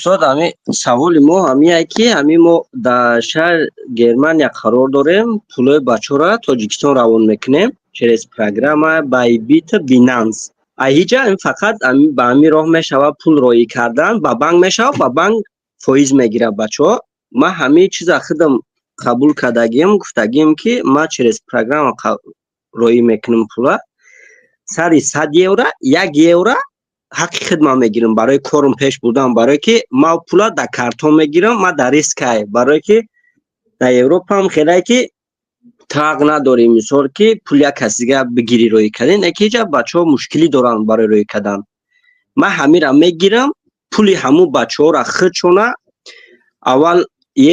Устод, ҳами саволи мо ҳамие ки ҳами мо дар шаҳр Германия қарор дорем, пулои бачаҳоро Тоҷикистон равон мекунем через программа Bybit, Binance. Аҳиҷа ин фақат ба ҳамин роҳ мешавад пул роӣ кардан, ба банк мешавад, ба банк фоиз мегирад бачаҳо. Ман ҳамин чиза худам қабул кардагием, гуфтагием, ки ман через программа роӣ мекунам пула. Сари 100 евро 1 евро ҳаққи хидмат мегирам барои корум пеш бурдан, барое ки ман пула дар картон мегирам, ман дар рискай, барое ки дар Европаам хелае ки ту ҳақ надорӣ, мисол, ки пули як каси дига бигирӣ, роӣ кардӣ. Не ки ҳеҷа бачаҳо мушкилӣ доранд барои роӣ кардан. Ман ҳамира мегирам, пули ҳамун бачаҳоро худшона аввал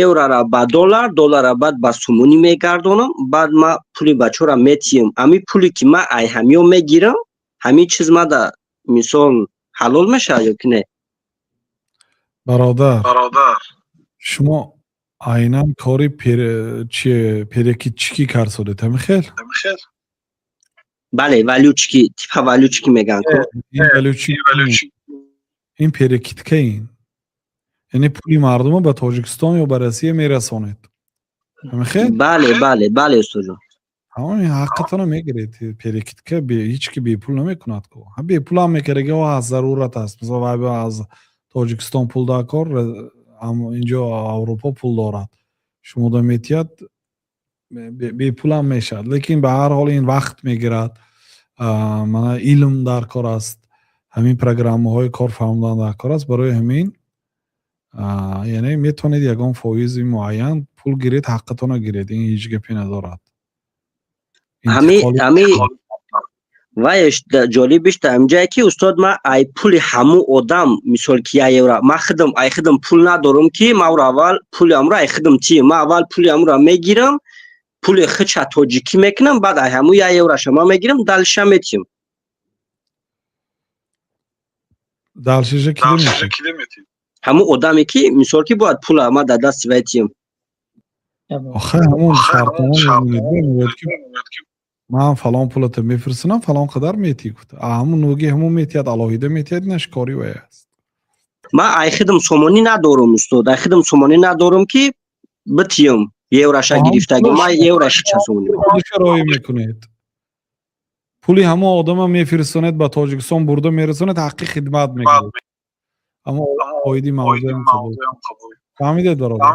еврора ба доллар, доллара баъд ба сомонӣ мегардонам, баъд ман пули бачаҳоро метиҳам. Ҳамин пуле ки ман ай ҳамиё мегирам, ҳамин чиз мада, мисол, ҳалол мешавад ё ки не? Бародар, шумо айнан кори чи перекидчикӣ кард, ҳамин хел? Бале, валютчики, типа валютчики мегӯянд ку. Ин валютчик, ин перекидка, ин яъне пули мардумо ба Тоҷикистон ё ба Россия мерасонед, ҳамин хел? Бале, устодҷон. Ҳамон ҳаққатонро мегиред. Перекидка ҳеҷ ки бепул намекунад ку. Бепулам мекардагиҳо ҳаст, зарурат аст. Мисол, вай аз Тоҷикистон пул дар кор, инҷо Аврупо пул дорад, шумода метиҳад, бепулам мешавад. Лекин ба ҳар ҳол ин вақт мегирад, мана илм дар кор аст, ҳамин программаҳои кор фаҳмодан дар кор аст. Барои ҳамин, яъне метавонед ягон фоизи муайян пул гиред, ҳаққатонро гиред, ин ҳеҷ гапе надорад. Ҳами вайш ҷолибиш дар инҷае ки, устод, ман ай пули ҳамун одам, мисол, ки 1 евро ман худам ай худам пул надорам, ки ман ӯро аввал пули амро ай худам тием. Ман аввал пули амро мегирам, пули худша тоҷикӣ мекунам, баъд ай ҳамун 1 евроша ман мегирам, дальше метиҳам. Дальше кида метиҳед? Ҳамун одаме ки, мисол, ки бояд пула ман дар дасти вай тиҳам. Охе, ҳамун шартнома мемонед, ки ман фалон пулата мефирсинам, фалон қадар метиҳ гуфта. Ҳамун нуги ҳамун метиҳад, алоҳида метиҳад, инаш кори вай аст. Ман ай худам сомонӣ надорам, устод, ай худам сомонӣ надорам, ки битиём евроша гирифтагӣ. Ман евроша ча сомонӣ. Худша роӣ мекунед, пули ҳамон одама мефирсонед, ба Тоҷикистон бурда мерасонед, ҳаққи хидмат мегиред, аммо оиди мавзӯам қабул. Фаҳмидед, бародар?